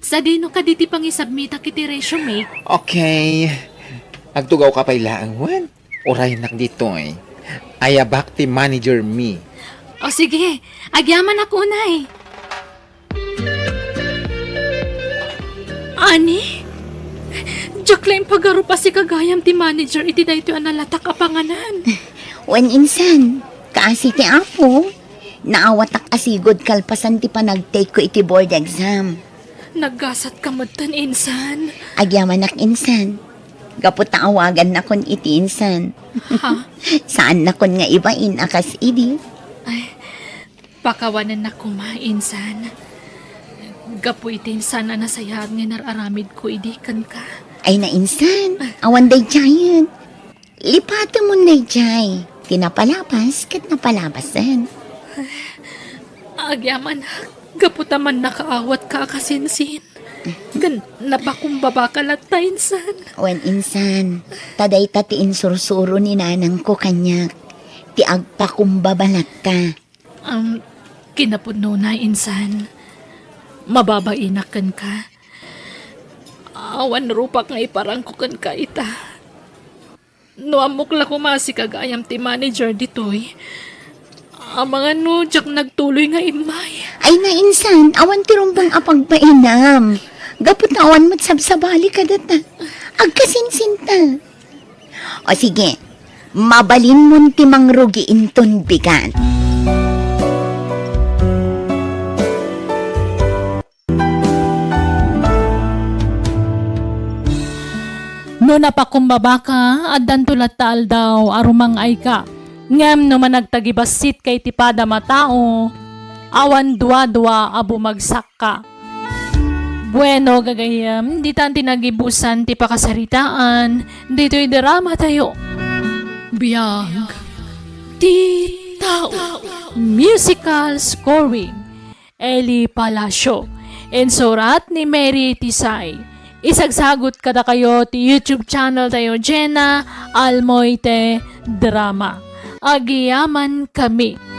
Sadino kadi ti pangisubmitak iti resume? Okay. Agtugawka pay laeng, wen? Uraynak ditoy. Ayabak ti manager mi. O sige, agyamanak unay. Ani? Diak la impagarup a sika gayam ti manager iti daytoy a nalatak a panganan. Wen, insan, kaasi ti Apo, naawatak a sigud kalpasan ti panagtake ko iti board exam. Naggasatka metten, insan. Agyamanak, insan. Gapu ta awagannakon iti insan. Ha? Saannakon nga ibain a kas idi. Ay, pakawanennak koma, insan. Gapu iti insan a nasayaat nga inar-aramidko idi kenka. Ay, na, insan. Awan daydiayen. Lipatemon daydiay. Ti napalabas ket napalabasen. Agyamanak, gapu ta mannakaawatka a kasinsin. Ken napakumbabaka latta, insan. Wen, insan, ta dayta ti insursuro ni nanangko kaniak, ti agpakumbaba latta. Am, kinapudnona, insan. Mababainak kenka. Awan rupak nga iparangko kenka ita. No ammok la koma a sika gayam ti manager ditoy, amangan no diak nagtuloy nga immay. Ay, na, insan, awan ti rumbeng a pagbainam. Gapu ta awan met sabsabali kadata. Agkasinsinta. O sige, mabalinmon ti mangrugi inton bigat. No napakumbabaka, addanto latta aldaw a rumang-ayka. Ngem no managtagibassitka iti padam a tao, awan duadua a bumagsakka. Bueno, gagayyem, ditan ti nagibusan ti pakasaritaan ditoy drama tayo. Biag ti tao. Musical scoring. Eli Palacio. Insurat ni Mary Tisay. Isagsagut kadakayo ti YouTube channel tayo, Jenna Almoite Drama. Agyamankami.